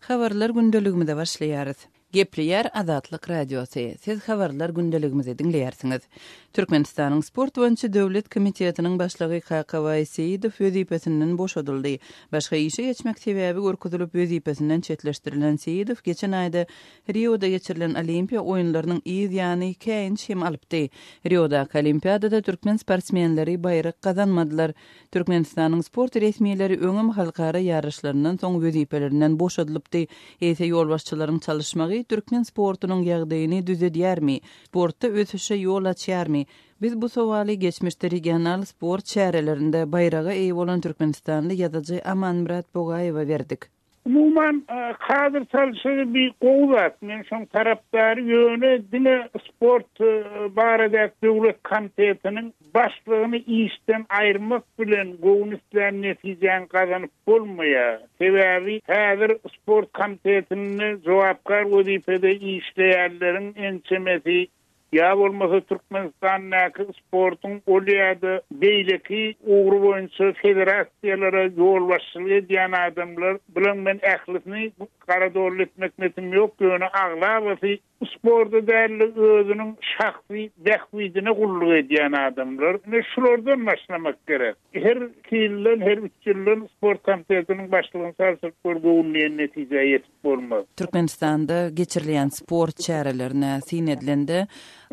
Habarlar gündeligimize başlaýarys. Gepleýär Azatlyk Radiosy, Siz Habarlar gündeligimizi diňleýärsiňiz. Türkmenistanyň Sport boýunça döwlet komitetiniň başlygy Kakabaý Seýidow wezipesinden boşadyldy. Başga işe geçmek sebäbi görkezilip wezipesinden çetleşdirilen Seýidow geçen aýda Rioda geçirilen Olimpiýa oýunlarynyň yz ýany käýinç hem alypdy. Riodaky Olimpiadada türkmen sportsmenleri baýrak gazanmadylar. Türkmenistanyň sport resmileri öňem halkara ýaryşlaryndan soň wezipelerinden boşadylypdy. Eýse ýolbaşçylaryň çalyşmagy türkmen sportunyň ýagdaýyny düzedýärmi? Sportda ösüşe ýol açýarmy? Biz bu sowaly geçmişde regional sport çärelerinde baýraga eýe bolan türkmenistanly ýazyjy Amanmyrat Bogaýewe berdik. Umuman, kadr çalşygy bir gowy zat, men şoň tarapdary, ýöne diňe sport baradaky döwlet komitetiniň başlygyny işden aýyrmak bilen göwün islän netijäňi gazanyp bolmaýar. Sebäbi häzir sport komitetinde jogapkär wezipede işleýänleriň ençemesi Ýa bolmasa Türkmenistandaky sportuň ol ýa-da beýleki ugry boýunça federasiýalara ýolbaşçylyk edýän adamlar, bulaň men ählisini garadolly etmek netim ýok, ýöne aglabasy sporda däl-de özüniň şahsy bähbidine gulluk edýän adamlar. Ine şulardan başlamak gerek. Her iki ýyldan, her üç ýyldan sport komitetiniň başlygyny çalşyryp gör göwün diýen netijä ýetip bolmaz. Türkmenistanda geçirilýän sport çärelerine syn edilende,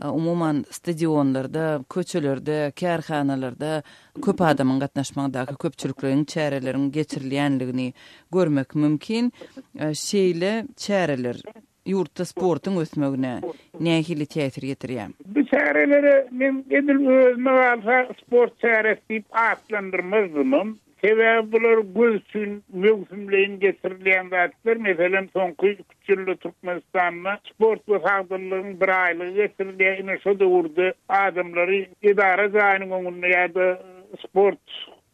umuman, stadionlarda, köçelerde, kärhanalarda köp adamyň gatnaşmagyndaky köpçülikleýin çäreleriň geçirilýänligini görmek mümkin. Şeýle çäreler ýurtda sportuň ösmegine nähili täsir ýetirýär? Bu çärelere men edil özüme galsa sport çäresi diýip atlandyrmazdymam. Sebäbi bular göz üçin möwsümleýin geçirilýän zatlar. Meselem, soňky iki-üç ýylda Türkmenistanda sport we sagdynlygyň biraýlygy geçirilýär. Ine, şo döwürde adamlary edara jaýynyň öňünde ýa-da sport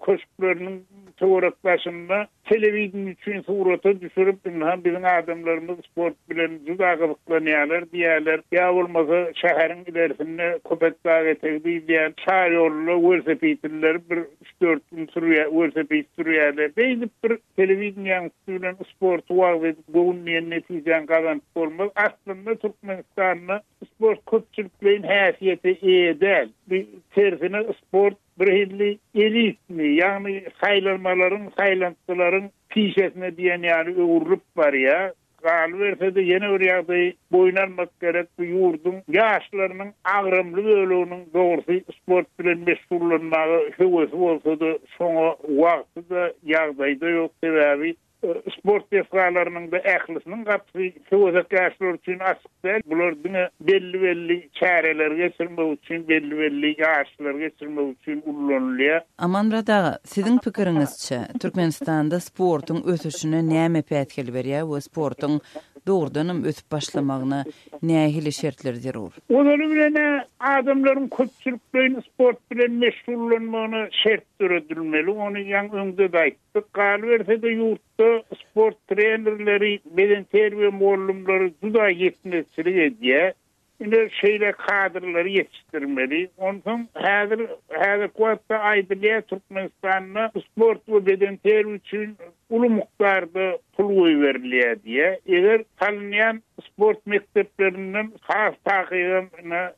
köşkleriniň töwerek-daşynda telewideniýe üçin surata düşürip, ynha, biziň adamlarymyz sport bilen juda gyzyklanýarlar diýýärler. Ýa bolmasa, şäheriň ilersinde Köpetdag etegi diýilýän şaýolda welosipedliler bir üç-dört gün sürýär, welosiped sürýärler. Beýdip bir telewideniýäň üsti bilen sporty wagyz edip, göwün diýen netijäni gazanyp bolmaz. Aslynda Türkmenistanda sport köpçülikleýin häsiýete eýe däl. Bu tersine sport birhili elitni, ýagny saýlanmalaryň, saýlantgylaryň pişesine diýen ýaly öwrülip barýar. Galyberse-de, ýene bir ýagdaýy boýun almak gerek, bu ýurduň ýaşlarynyň agramly böleginiň dogrusy sport bilen meşgullanmaga höwesi bolsa-da, şoňa wagty-da, ýagdaýy-da ýok. Sebäbi sport desgalarynyň-da ählisiniň gapysy höwesek ýaşlar üçin açyk däl. Bular diňe belli-belli çäreleri geçirmek üçin, belli-belli ýaryşlary geçirmek üçin ullanylýar. Amanmyrat aga, siziň pikiriňizçe, Türkmenistanda sportuň ösüşine näme päsgel berýär we sportuň dogrudanam ösüp başlamagyna nähili şertler zerur? Ozaly bilen-ä adamlaryň köpçülikleýin sport bilen meşgullanmagyna şert döredilmeli. Ony ýaňy öňde-de aýtdyk. Galyberse-de, ýurtda sport trenerleri, bedenterbiýe mugallymlary juda ýetmezçilik edýär. Ine, şeýle kadrlary ýetişdirmeli. Onsoň häzir, häzirki wagtda aýdylýar, Türkmenistanda sport we bedenterbiýe üçin uly mukdarda pul goýberilýär diýýär. Eger salynýan sport mekdeplerinden has takygam ine,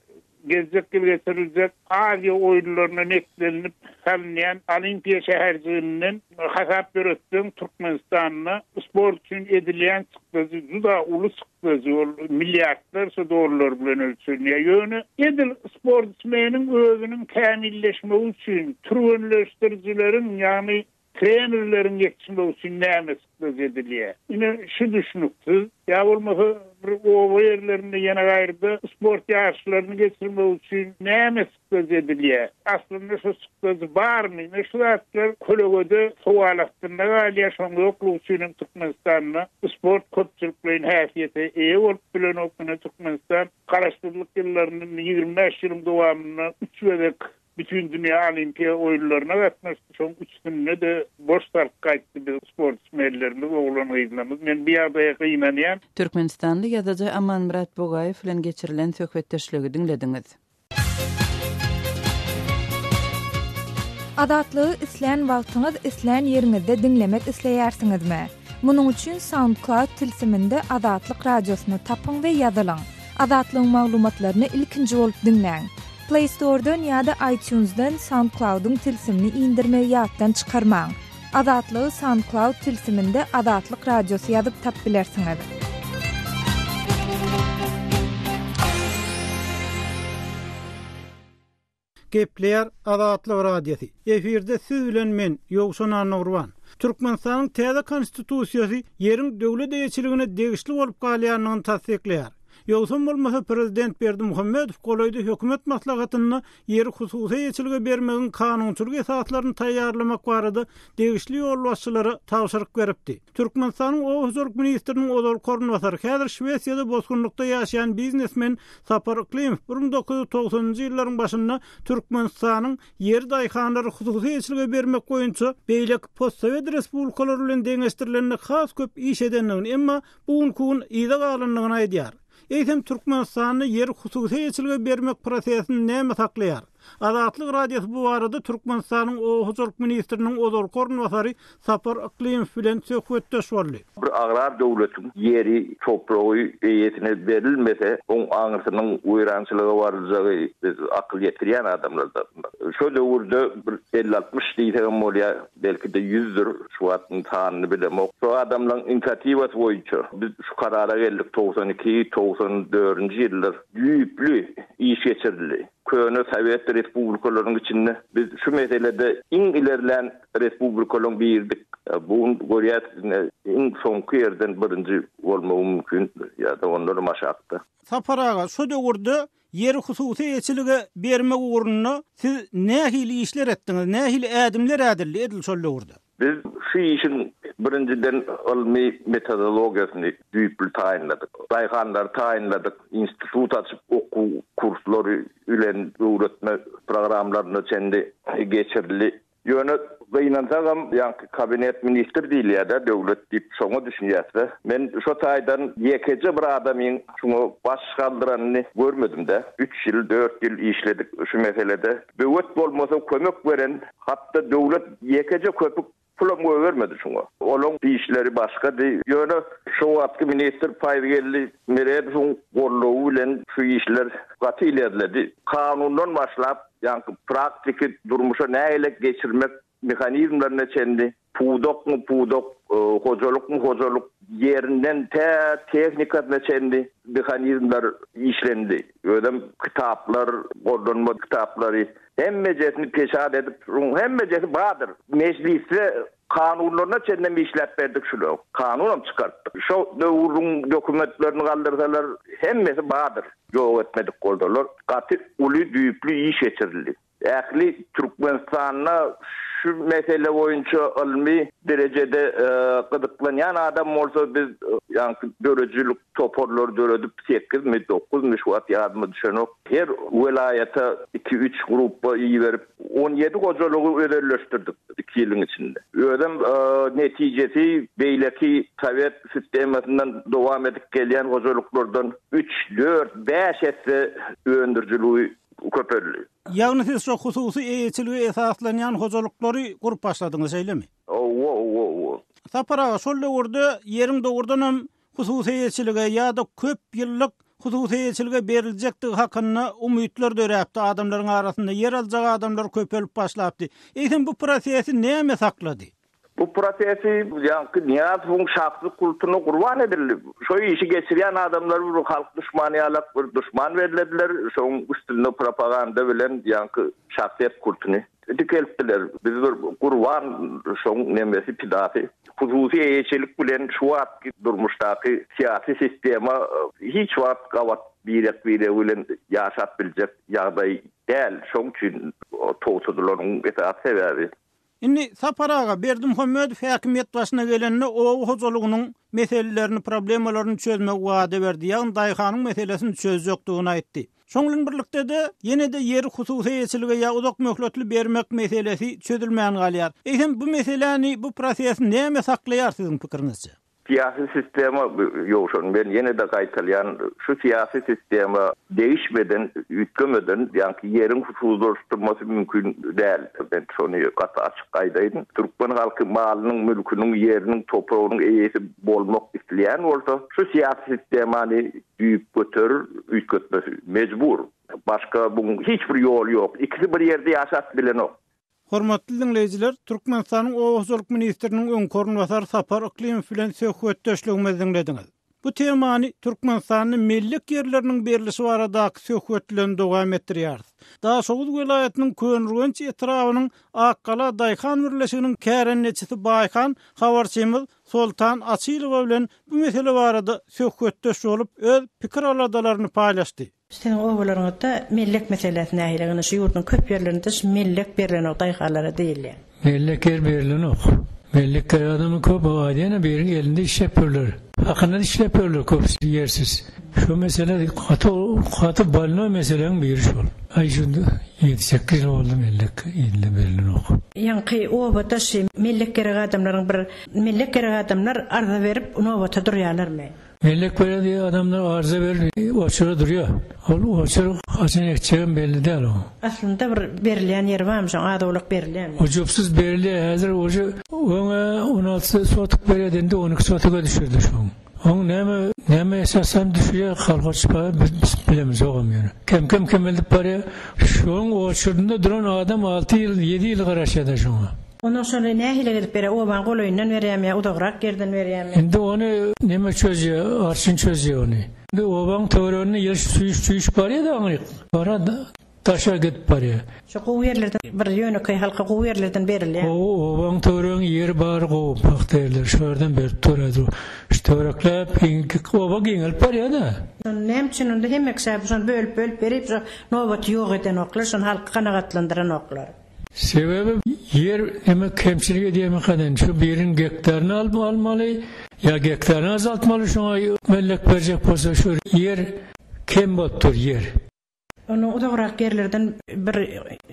Geljek ýyl geçiriljek Aziýa oýunlaryna netlenilip salynýan Olimpiýa şäherjiginden hasap ýöretseň, Türkmenistanda sport üçin edilýän çykdajy juda uly çykdajy, ol milliardlarça dollar bilen ölçenýär. Ýöne edil sportsmeniň özüniň kämilleşmegi üçin türgenleşdirijileriň, ýagny Trenerleriň ýetişmegi üçin näme çykdajy edilýär? Ine, şu düşnüksiz. Ýa bolmasa bir oba ýerlerinde ýene gaýryda sport ýaryşlaryny geçirmek üçin näme çykdajy edilýär? Aslynda şu çykdajy barmy? Ine, şu zatlar kölegede, sowal astynda galýar. Şoň ýoklugy üçin hem Türkmenistanda sport köpçülikleýin häsiýete eýe bolup bilenok. Ine, Türkmenistan Garaşsyzlyk ýyllarynda indi 25 ýylyň dowamynda üç gezek Bütindünýä Olimpiýa oýunlaryna gatnaşdy. Şoň üçüsinde-de boş salyp gaýtdy biziň sportsmenlerimiz, oglan-gyzlarymyz. Men bu ýagdaýa gynanýan. Türkmenistanly ýazyjy Amanmyrat Bogaýew bilen geçirilen söhbetdeşligi diňlediňiz. Azatlygy islän wagtyňyz, islän ýeriňizde diňlemek isleýärsiňizmi? Munuň üçin SoundCloud tilsiminde Azatlyk Radiosyny tapyň we ýazylyň. Azatlygyň maglumatlaryny ilkinji bolup diňläň. Play Store-dan ýa-da iTunes-dan SoundCloud-yň tilsimini indirmegi ýatdan çykarmaň. Azatlygy SoundCloud tilsiminde Azatlyk Radiosy ýazyp tap bilersiňiz. Gepleýär Azatlyk Radiosy. Efirde siz bilen men, Ýowşan Annagurban. Türkmenistanyň täze Konstitusiýasy ýeriň döwlet eýeçiligine degişli bolup galýandygyny tassyklaýar. Ýogsam bolmasa prezident Berdimuhamedow golaýda hökümet maslahatynda ýeri hususy eýeçilige bermegiň kanunçylyk esaslaryny taýýarlamak barada degişli ýolbaşçylara tabşyryk beripdi. Türkmenistanyň oba hojalyk ministriniň ozalky orunbasary, häzir Şwesiýada bosgunlykda ýaşaýan biznesmen Sapar Yklymow 1990-njy ýyllaryň başynda Türkmenistanyň ýeri daýhanlara hususy eýeçilige bermek boýunça beýleki postsowet respublikalary bilen deňeşdirilende has köp iş edendigini, emma bu günki gün yza galandygyny aýdýar. Eýsem, Türkmenistanda ýeri hususy eýeçilige bermek prosesini näme saklaýar? Azatlyk Radiosy bu barada Türkmenistanyň Oba hojalyk ministriniň ozalky orunbasary Sapar Yklymow bilen söhbetdeş boldy. Bir agrar döwletiň ýeri, topragy eýesine berilmese, oň aňyrsynyň weýrançylyga baryljagy biz akyl ýetirýän adamlarda. Şo döwürde bir elli-altmyş diýsegem bolýar, belki-de ýüzdür, şu wagt sanyny bilemok. Şo adamlaryň inisiatiwasy boýunça biz şu karara geldik, 92, 94-nji ýyllar düýpli iş geçirildi. Köne sowet respublikalarynyň içinde biz şu meselede iň ilerlän respublikalaryň biridik. Bu gün görýäs, ine, iň soňky ýerden birinji bolmagy mümkin ýa-da ondanam aşakda. Sapar aga, şo döwürde ýeri hususy eýeçilige bermek ugrunda siz nähili işler etdiňiz, nähili ädimler ädildi edil şol döwürde? Biz şu işiň birinjiden ylmy metodologiýasyny düýpli taýynladyk. Daýhanlary taýynladyk, institut açyp okuw kurslary bilen öwretme programmalaryna çenli geçirildi. Ýöne gynansagam ýaňky kabinet ministr diýilýär-dä döwlet diýip şoňa düşünýäs-de. Men şo taýdan ýekeje bir adamyň şuňa baş galdyranyny görmedim-dä. Üç ýyl, dört ýyl işledik şu meselede. Böwet bolmasa kömek beren Hatda döwlet ýekeje köpük pulam goýbermedi şuňa. Olaň işleri başgady. Ýöne şo wagtky ministr Paýzgeldi Meredowyň goldawy bilen şu işler gaty ilerledi. Kanundan başlap, ýaňky praktiki durmuşa nähili geçirmek mehanizmlerine çenli pudakmy pudak, hojalykmy hojalyk, ýerinden tä tehnikasyna çenli mehanizmler işlendi. Özem kitaplar, gollanma kitaplary Hemmejesini peçat edip, şuň hemmejesi bardyr. Mejlisde kanunlaryna çenlem işläp berdik şular. Kanunam çykartdyk. Şo döwrüň dokumentlerini galdyrsalar, hemmesi bardyr. Ýok etmedik bolsalar, gaty uly düýpli iş geçirildi. Ähli Türkmenistanda şu mesele boýunça ylmy derejede gyzyklanýan adam bolsa biz ýaňky döredijilik toparlary döredip sekizmi, dokuzmy şu wagt ýadyma düşenok. Her welaýata iki-üç gruppa iberip, on ýedi hojalygy özelleşdirdik iki ýylyň içinde. Özem netijesi beýleki sowet sistemasyndan dowam edip gelýän hojalyklardan üç, dört, bäş esse öndürijiligi köpeldi. Ýagny siz şo hususy eýeçilige esaslanýan hojalyklary gurup başladyňyz, şeýlemi? Hawa, hawa, hawa. Sapar aga, şol döwürde ýeriň dogrudanam hususy eýeçilige ýa-da köp ýyllyk hususy eýeçilige beriljekdigi hakynda umytlar döräpdi, adamlaryň arasynda ýer aljak adamlar köpelip başlapdy. Eýsem bu prosesi näme saklady? Bu prosesi ýaňky Nyýazowyň şahsy kultuna gurban edildi. Şo işi geçirýän adamlar bir halk duşmany ýalak bir duşman bellediler, şoň üstünde propaganda bilen ýaňky şahsyýet kultuny Dikeltdiler. Biz bir gurban şoň nemesi pidasy. Hususy eýeçilik bilen şu wagtky durmuşdaky syýasy sistema hiç wagt gabat birek-biregi bilen ýaşap biljek ýagdaý däl. Şoň üçin togtadylaryň esasy sebäbi. Indi Sapar aga, Berdimuhamedow häkimiýet başyna gelende oba hojalygynyň meselelerini, problemalaryny çözmegi wada berdi, ýagny daýhanyň meselesini çözjekdigini aýtdy. Şoň bilen birlikde-de, ýene-de ýeri hususy eýeçilige ýa uzak möhletli bermek meselesi çözülmän galýar. Eýsem, bu meseläni, bu prosesi näme saklaýar siziň pikiriňizçe? Syýasy sistema, Ýowşan, men ýene-de gaýtalýan, şu syýasy sistema degişmeden, üýtgemeden, ýaňky ýeriň hususylaşdyrmasy mümkin däl. Men şony gaty açyk aýdaýyn. Türkmen halky malynyň, mülküniň, ýeriniň, topragynyň eýesi bolmak isleýän bolsa, şu syýasy sistemany düýpgöter üýtgetmesi mejbur. Başga buň hiç bir ýoly ýok. Ikisi bir ýerde ýaşap bilenok. Hormatly diňleýjiler, Türkmenistanyň Oba hojalyk ministriniň öňki orunbasary Sapar Yklymow bilen söhbetdeşligimizi diňlediňiz. Bu temany Türkmenistanda mellek ýerleriniň berlişi baradaky söhbet bilen dowam etdirýäris. Daşoguz welaýatynyň Köneürgenç etrabynyň Akgala daýhan birleşiginiň kärendeçisi Baýhan habarçymyz Soltan Açylowa bilen bu mesele barada söhbetdeş bolup, öz pikir-aladalaryny paýlaşdy. Siziň obalaryňyzda mellek meselesi nähili? Ýöne şu ýurduň köp ýerlerinde şu mellek berlenok daýhanlara diýilýär. Mellek ýer berlenok. Mellek gerek adamlar köp o aýdýan biriň elinde işläp ýörler. Hakynda işläp ýörler köpüsi ýersiz. Şu mesele gaty gaty bolnoý meseleň biri şol. Aý şu ýedi sekiz ýyl boldy mellek eline berlenok. Ýaňky obada şu mellek gerek adamlaryň bir mellek gerek adamlar arza berip nobata durýalarmy? Mellek beren diýen adamlar arza berip oçura durýar. Ol oçur haçan etjegem belli däl oň. Aslynda bir berilýän ýeri barmy şoň az-owlak berilýärmi? Ujypsyz berilýär häzir uje öňä 16 sotuk berýärdi indi 12 sotuga düşürdi şoň. Oň näme näme esasdan düşürýär kolhozçy bar biz bilemizogam ýöne. Kem kem kemeldip barýar. Şoň oçurynda duran adam 6 ýyl 7 ýyl garaşýada şoňa. Ondan şony nähili edip berýär? Obaň golaýyndan berýärmi ýa uzagrak ýerden berýärmi? Indi ony neme çözýär, arçyn çözýär ony. Indi obaň töwereginde ýer süýüş-süýüş barýar-da aňryk. Bara daşa gidip barýar. Şo gowy ýerlerden bir ýönekeý halka gowy ýerlerden berilýär. Gowy obaň töweregiň ýeri bary gowy pagta ýerleri şo ýerden berip dur häzir. Şu töwerekläp oba giňelip barýar-da. Şony näme üçin onda hemme kişä şony bölüp-bölüp berip şo nobaty ýok edenoklar, şony halky kanagatlandyranoklar. Sebäbi ýer neme kemçilik edýärmika diýen, şu biriniň gektaryny alyp almaly ýa gektaryny azaltmaly şoňa mellek berjek bolsa şu ýer kem bolup dur ýer. Ony uzagrak ýerlerden bir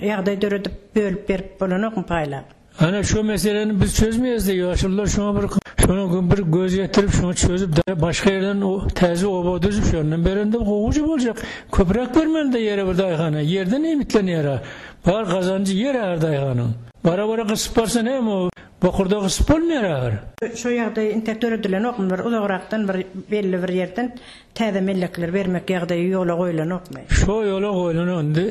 ýagdaý döredip bölüp berip bolanokmy paýlap. Ana şu meseleni biz çözmeýäsde ýaşulular şoňa bir şoňa bir göz ýetirip şoňa çözüp başga ýerden täze oba düzüp şondan berende gowuja boljak köpräk bermelide ýere bir daýhana ýerden iýmitlenýär Bar gazanjy ýer ahyr daýhanyň. Bara-bara gysyp barsa näme o bokurdagy gysyp bolmaýar ahyr. Şo ýagdaý intek döredilenokmy bir uzagrakdan bir belli bir ýerden täze mellekler bermek ýagdaýy ýola goýlanokmy? Şo ýola goýlanok indi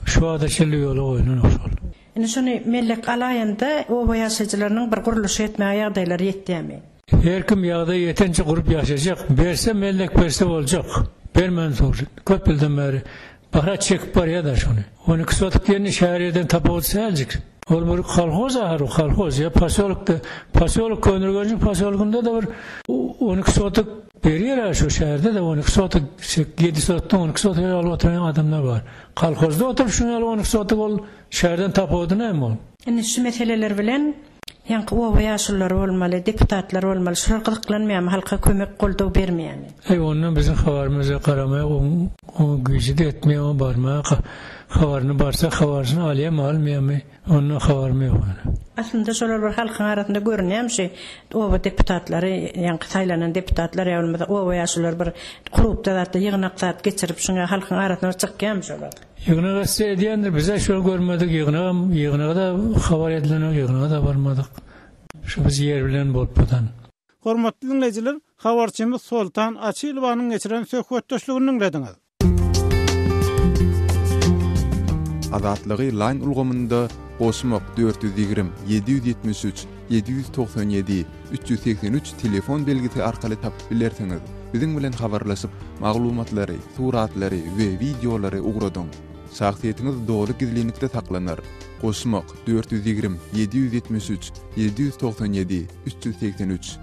şu wagta çenli ýola goýlanok şol. Indi şony mellek alaýanda oba ýaşaýjylarynyň bir gurluşyk etmäge ýagdaýlary ýetýämi? Her kim ýagdaýy ýetençe gurup ýaşajak. Berse mellek berse boljak. Bermän dur. Köp ýyldan bäri Bara çekip barýa-da şony. 12 sotuk ýerini şäher ýerden tapawudy säheljik. Ol bir kolhoz ahyr, kolhoz ýa posýolokda, posýolok Köneürgenjiň posýologynda-da bir 12 sotuk berýär-ä şu şäherde-de 12 sotuk, 7 sotdan 12 sotuk alyp oturan adamlar bar. Kolhozda oturyp şuny ýaly 12 sotuk ol şäherden tapawudy näme ol? Indi şu meseleler bilen Ýaňky oba ýaşululary bolmaly, deputatlar bolmaly, şular gyzyklanmaýarmy, halka kömek, goldaw bermeýärmi? Eý ondan biziň habarymyz ýok garamaýak oň oňa güýji-de ýetmeýär oňa barmaga habaryny barsa habaryny alýamy almaýamy ondan habarym ýok ýöne. Aslynda şolar bir halkyň arasynda görünýärmi şu oba deputatlary ýaňky saýlanan deputatlar ýa bolmasa oba ýaşululary bir klubda zatda ýygnak zat geçirip şuňa halkyň arasyna bir çykýarmy şolar? Ýygnak etse edýändir, bizä şony görmedik, ýygnagam, ýygnaga-da habar edilenok, ýygnaga-da barmadyk. Şu biz ýer bilen bolup duran. Hormatly diňleýjiler, habarçymyz Soltan Açylowanyň geçiren söhbetdeşligini diňlediňiz. Azatlygy Line ulgamynda goşmak 420 773 797 383 telefon belgisi arkaly tapyp bilersiňiz. Biziň bilen habarlaşyp, maglumatlary, suratlary we wideolary ugradyň. Şahsyýetiňiz doly gizlinlikde saklanar. Goşmak, 420 773 797 383.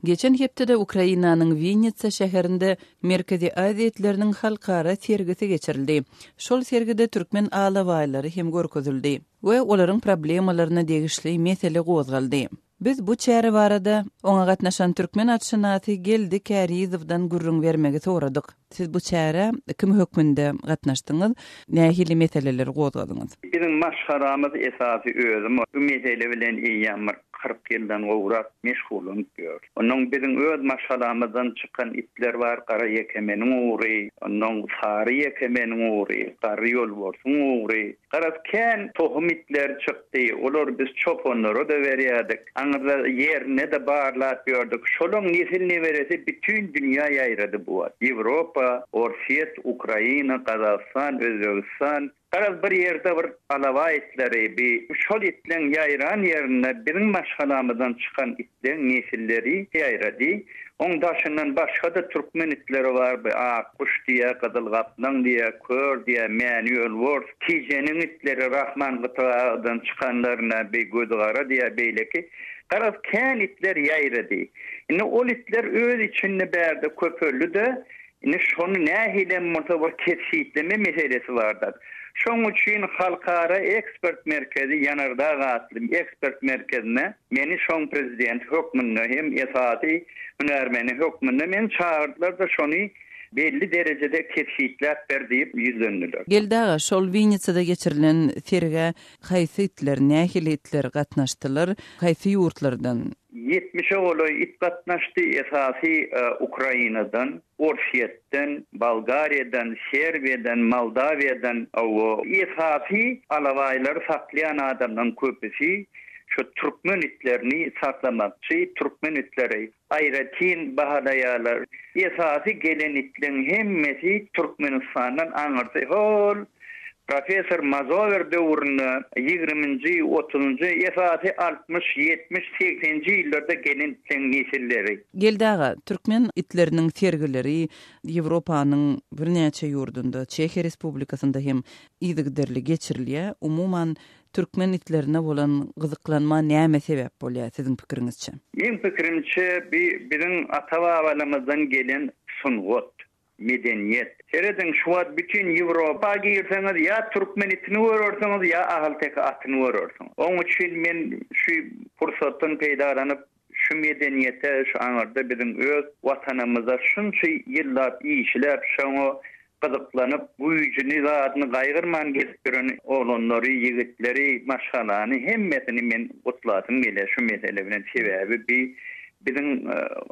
Geçen hepdede Ukrainanyň Winnitsa şäherinde Merkezi Aziýa itleriniň halkara sergisi geçirildi. Şol sergide türkmen alabaýlary hem görkezildi we olaryň problemalaryna degişli mesele gozgaldy. Biz bu çäre barada oňa gatnaşan türkmen atşynasy Geldi Kärizowdan gürrüň bermegi soradyk. Siz bu çärä kim hökmünde gatnaşdyňyz? Nähili meseleleri gozgadyňyz? Biziň maşgalamyz esasy özüm bu mesele bilen eýýäm bir 40 ýyldan gowrak meşgullanyp ýör. Onnoň biziň öz maşgalamyzdan çykan itler bar, gara ýekemeniň ugry, onnoň sary ýekemeniň ugry, garry ýolbarsyň ugry. Garaz, kän tohum itler çykdy. Olary biz çopanlara-da berýärdik. Aňyrda ýerinde-de barlap ýördük. Şolaň nesil-neberesi bütin dünýä ýaýrady bu wagt. Ýewropa, Orsýet, Ukraina, Gazagystan, Özbegistan. Garaz, bir ýerde bir alabaý itleri, bi şol itleň ýaýran ýerinde biziň maşgalamyzdan çykan itleň nesilleri ýaýrady. Oň daşyndan başga-da türkmen itleri bar, bi Akguş diýýä, Gyzyl gaplaň diýýä, Kör diýýä, Mäni ýolbars, Tijeniň itleri, Rahman Gytyk agadan çykanlaryna bi Gözigara diýýä, beýleki. Garaz, kän itler ýaýrady. Indi ol itler öz içinde bärde köpeldi-de, Indi şony nähilem bolsa bir kesgitleme meselesi bardyr. Şoň üçin Halkara ekspert merkezi Ýanardag atly ekspert merkezine meni şoň prezidenti hökmünde hem esasy hünärmeni hökmünde meni çagyrdylar-da şony belli derejede kesgitläp ber diýip ýüzlendiler. Geldi aga, şol Winnisada geçirilen sergä haýsy itler, nähili itler gatnaşdylar, haýsy ýurtlardan? Ýetmişe golaý it gatnaşdy, esasy Ukrainadan, Orsýetden, Bolgariýadan, Serbiýadan, Moldawiýadan. Hawa, esasy alabaýlary saklaýan adamlaryň köpüsi şu türkmen itlerini saklamakçy, türkmen itleri aýratyn bahalaýarlar. Esasy gelen itleň hemmesi Türkmenistandan aňyrsy hol Professor Mazower döwründe ýigriminji, otuzynjy, esasy 60, 70, segsenji ýyllarda gelen itleň nesilleri. Geldi aga, türkmen itleriniň sergileri Ýewropanyň birnäçe ýurdunda, Çehiýa Respublikasynda hem yzygiderli geçirilýär. Umuman, türkmen itlerine bolan gyzyklanma nämä sebäp bolýar, siziň pikiriňizçe? Meň pikirimçe, bi biziň ata-babalarymyzdan gelen sungat. Medeniýet. Serediň, şu wagt bütin Ýewropa girseňiz, ýa türkmen itini görersiňiz, ýa ahalteke atyny görersiňiz. Oň üçin men şu pursatdan peýdalanyp, şu medeniýete, şu aňyrda biziň öz Watanymyzda şunça ýyllap işläp, şoňa gyzyklanyp, güýjüni, zadyny gaýgyrman gezip ýören oglanlary, ýigitleri, maşgalany hemmesini men gutlasym gelýär şu mesele bilen. Sebäbi bi Biziň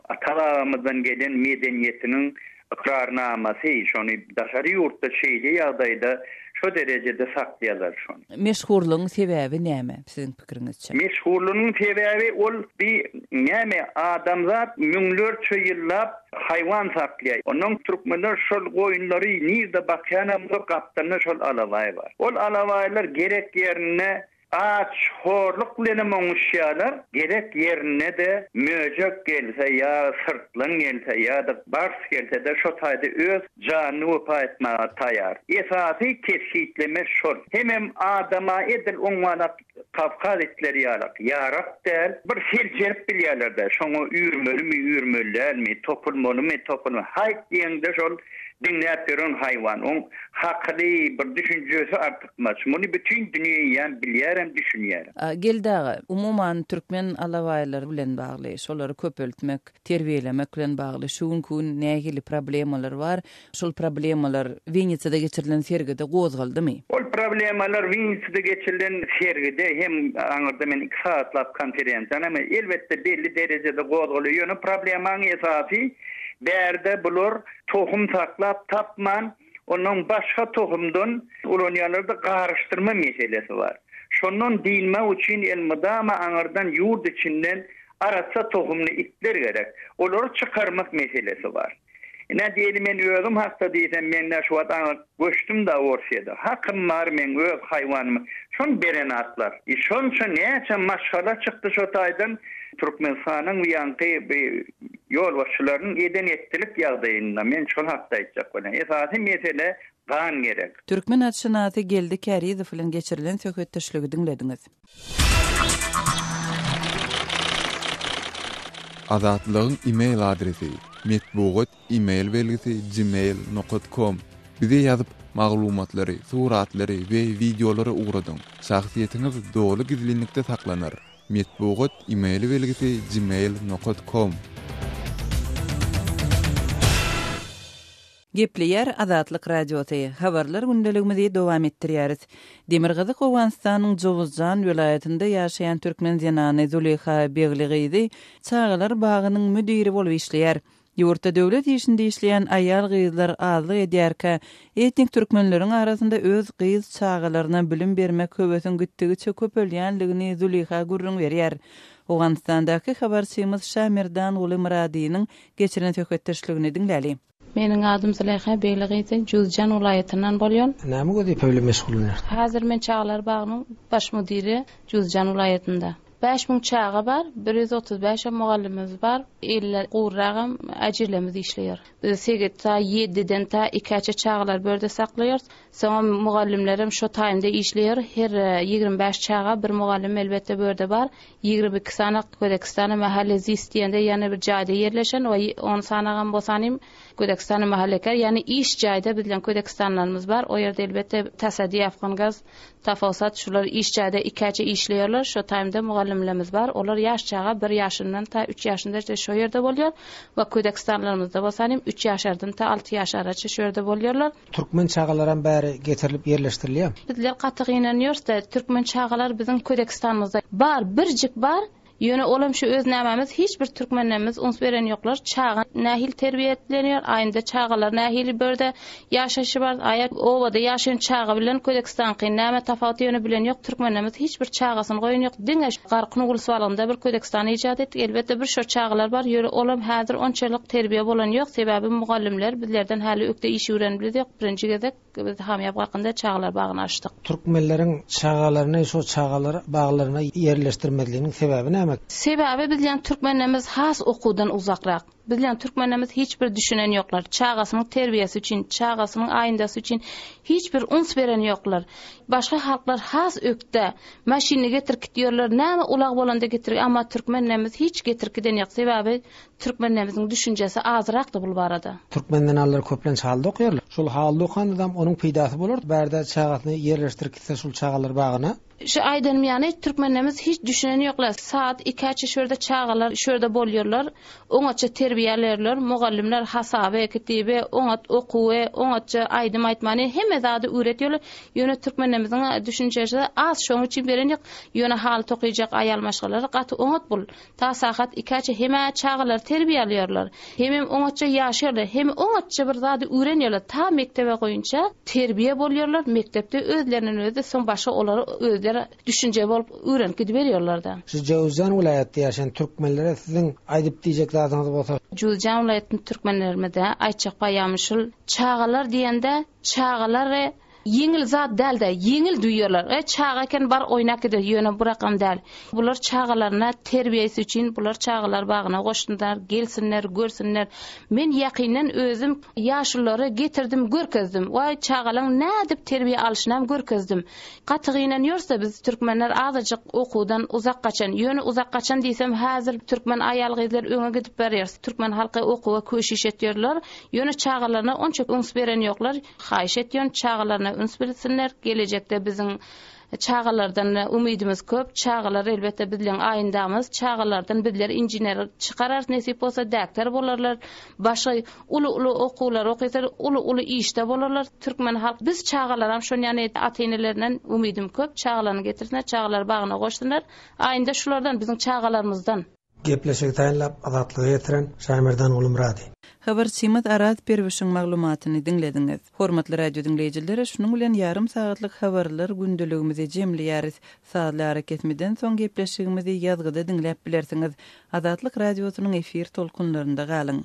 ata-babamyzdan gelen medeniýetiniň ykrarnamasy, şony daşary ýurtda şeýle ýagdaýda şo derejede saklaýarlar şony. Meşhurlygyň sebäbi näme, siziň pikiriňizçe? Meşhurlygynyň sebäbi ol bi näme adamzat müňlerçe ýyllap haýwan saklaýar. Onnoň türkmenler şol goýunlary nirde bakýanam bolsa gapdalynda şol alabaý bar. Ol alabaýlar gerek ýerinde Aç, horluk bilenem oňuşýarlar, gerek ýerinde-de möjek gelse ýa syrtlan gelse ýa-da bars gelse-de şo taýda öz janyny wepa etmäge taýar. Esasy kesgitleme şol. Hemem adama edil oňňalak kawkaz itleri ýalak, ýarak däl, bir seljerip bilýärler-dä, şoňa üýrmelimi, üýrmeli dälmi, topulmalymy, topulma, haýt diýeňde şol diňläp ýören haýwan. Oň hakyly, bir düşünjesi artykmaç. Muny bütin dünýe eýýäm bilýärem, düşünýärem. Geldi aga, umuman türkmen alabaýlary bilen bagly, şolary köpeltmek, terbiýelemek bilen bagly şu günki gün nähili problemalar bar? Şol problemalar Winnisada geçirilen sergide gozgaldymy? Ol problemalar Winnisada geçirilen sergide hem aňyrda men iki sagatlap konferensiýany hem elbetde belli derejede gozgalýar. Ýöne problemaň esasy bärde bular Tohum saklap tapman, ondan başga tohumdan ulanýanlarda garyşdyrma meselesi bar. Şondan dynmak üçin elmydama aňyrdan ýurt içinden arassa tohumly itler gerek. Olary çykarmak meselesi bar. Ine diýeli men özüm hakda diýsem men-ä şu wagt aňyr göçdüm-da Orsýede. Hakym bar meň öz haýwanyma. Şony beren atlar. Şonça näçe maşgala çykdy şo taýdan Türkmenistanyň bu ýaňky bi ýolbaşçylarynyň eden-etdilik ýagdaýynda men şol hakda aýtjak bolýan. Esasy mesele gan gerek. Türkmen atşynasy Geldi Kärizow bilen geçirilen söhbetdeşligi diňlediňiz. Azatlygyň e-mail adresi, metbugat e-mail belgisi gmail nokat kom. Bize ýazyp, maglumatlary, suratlary we wideolary ugradyň. Şahsyýetiňiz doly gizlinlikde saklanar. Metbugat e-mail belgisi gmail nokat kom. Gepleýär Azatlyk Radiosy, Habarlar gündeligimizi dowam etdirýäris. Demirgazyk Owganystanyň Jowuzjan welaýatynda ýaşaýan türkmen zenany Zuleýha Begli gyzy çagalar bagynyň müdiri bolup işleýär. Ýurtda döwlet işinde işleýän aýal-gyzlar azlyk edýärkä, etnik türkmenleriň arasynda öz gyz çagalaryna bilim bermek höwesiň gitdigiçe köpelýänligini Züleýha gürrüň berýär. Owganystandaky habarçymyz Şamerdanguly Myradynyň geçiren söhbetdeşligini diňläli. Meniň adym Züleýha Begli gyzy, Jüzjan welaýatyndan bolýan. Näme wezipe bilen meşgullanýarsyň? Häzir men çagalar bagynyň baş müdiri, Jüzjan welaýatynda. 5000 çaga bar, 135 hem mugallymymyz bar, 50 gowragam äjirlerimiz işleýär. Biz sekiz ta ýediden ta ikäçe çagalary bir ýerde saklaýarys. Soňam mugallymlarem şo taýynda işleýär. Her 25 çaga bir mugallym elbetde bu ýerde bar. 22 sany Gözekistana mahalle zist diýende ýene bir jaýda ýerleşen we on sanagam bolsanym Gözekistana mahalleker ýagny iş jaýda bizleň közekistanlarymyz bar. O ýerde elbetde Tasadi Afgangaz Tafawsat şular iş jaýda ikäçe işleýärler şo taýmda mugallymlarymyz bar olar ýaş çaga bir ýaşyndan ta üç ýaşyndaça şo ýerde bolýar we ködekistanlarymyzda bolsa nim üç ýaşardan ta alty ýaşaraça şo ýerde bolýarlar. Türkmen çagalaram bäri getirilip ýerleşdirilýär. Bizler gaty gynanýarys-da türkmen çagalar biziň ködekistanymyzda bar birjik bar Ýöne olam şu öz nämämiz hiç bir türkmenlerimiz uns beren ýoklar çaga nähili terbiýe etlenýär aýynda çagalar nähili börde ýaşaýşy bar aýa obada ýaşaýan çaga bilen ködekistanky näme tapawuty ýöne bilen ýok türkmenlerimiz hiç bir çagasyny goýan ýok diňe garkyn gulsbalygynda bir ködekistan ijat etdik elbetde bir şo çagalar bar ýöne olam häzir onçalyk terbiýe bolan ýok sebäbi mugallymlar bizlerden häli ökde iş öwrenip ýok birinji gezek Biz Hamýap Garkynda çagalar bagyny açdyk. Türkmenleriň çagalaryny şo çagalar baglaryna ýerleşdirmezliginiň sebäbi näme? Sebäbi bizleň türkmenlerimiz has okuwdan uzakrak. Bizleň türkmenlerimiz hiç bir düşünen ýoklar. Çagasynyň terbiýesi üçin, çagasynyň aýyndasy üçin hiç bir uns beren ýoklar. Başga halklar has ökde. Maşynly getirip gitýärler, näme ulag bolanda getirip, amma türkmenlerimiz hiç getirip giden ýok. Sebäbi Türkmenlerimiziň düşünjesi azrakdy bul barada. Türkmen zenanlary köplenç haly dokaýarlar. Şol haly dokandadam onuň peýdasy bolar. Bärde çagasyny ýerleşdirip gitse şul çagalar bagyna. Şu aýdanym ýaly türkmenlerimiz hiç düşünen ýoklar. Saat ikäçe şu ýerde çagalar şu ýerde bolýarlar. Oňatça terbiýelerler, mugallymlar hasaby, kitibi, oňat okuwy, oňatça aýdym aýtmany hemme zady öwretýärler. Ýöne türkmenlerimiziň düşünjesi az şoň üçin beren ýok. Ýöne haly tokyjak aýal maşgalalar gaty oňat bul. Ta sagat ikäçe hem-ä çagalary terbiýe alýarlar, hemem oňatja ýaşaýarlar, hem oňatja bir zady öwrenýärler, ta mekdebe goýunça terbiýe bolýarlar, mekdepde özlerinden özi, soň başga olary özleri düşünje bolup öwrenip gidiberýärler-de. Şu Jöwüzjan welaýatda ýaşaýan türkmenlere siziň aýdyp diýjek zadyňyz bolsa. Jüwüzjan welaýatynyň türkmenlerimize aýtjak baýamy şul, çagalar diýende çagalary Ýeňil zat däl-de, ýeňil duýarlar. E, çaga eken, bar oýnap gider, ýöne bu rakam däl. Bular çagalaryna terbiýesi üçin bular çagalar bagyna goşsunlar, gelsinler, görsünler. Men ýakyndan özüm ýaşululary getirdim, görkezdim. Waý, çagalaň nädip terbiýe alşynam görkezdim. Gaty gynanýarys-da biz türkmenler azajyk okuwdan uzak gaçan. Ýöne uzak gaçan diýsem, häzir türkmen aýal-gyzlar öňe gidip barýar. Türkmen halky okuwa köşiş etýärler. Ýöne çagalaryna onça üns beren ýoklar. Haýyş etýän çagalaryna üns bersinler gelejekde biziň çagalardan umydymyz köp çagalar elbetde bizleň aýyndamyz çagalardan bizler injiner çykararys nesip bolsa däkter bolarlar başga uly uly okuwlar okysalar uly uly işde bolarlar türkmen halk biz çagalaram şon ýaly ata enelerinden umydym köp çagalaryny getirsinler çagalar bagyna goşsunlar aýynda şulardan biziň çagalarymyzdan. Gepleşigi taýynlap, Azatlyga ýetiren, Şaýmerdan Gulumyrady. Habarçymyz Araz Perwişiň maglumatyny diňlediňiz. Hormatly radio diňleýjiler, şunuň bilen ýarym sagatlyk habarlar gündeligimizi jemleýäris. Sazly arakesmeden soň gepleşigimizi ýazgyda diňläp bilersiňiz. Azatlyk Radiosynyň efir tolkunlarynda galyň.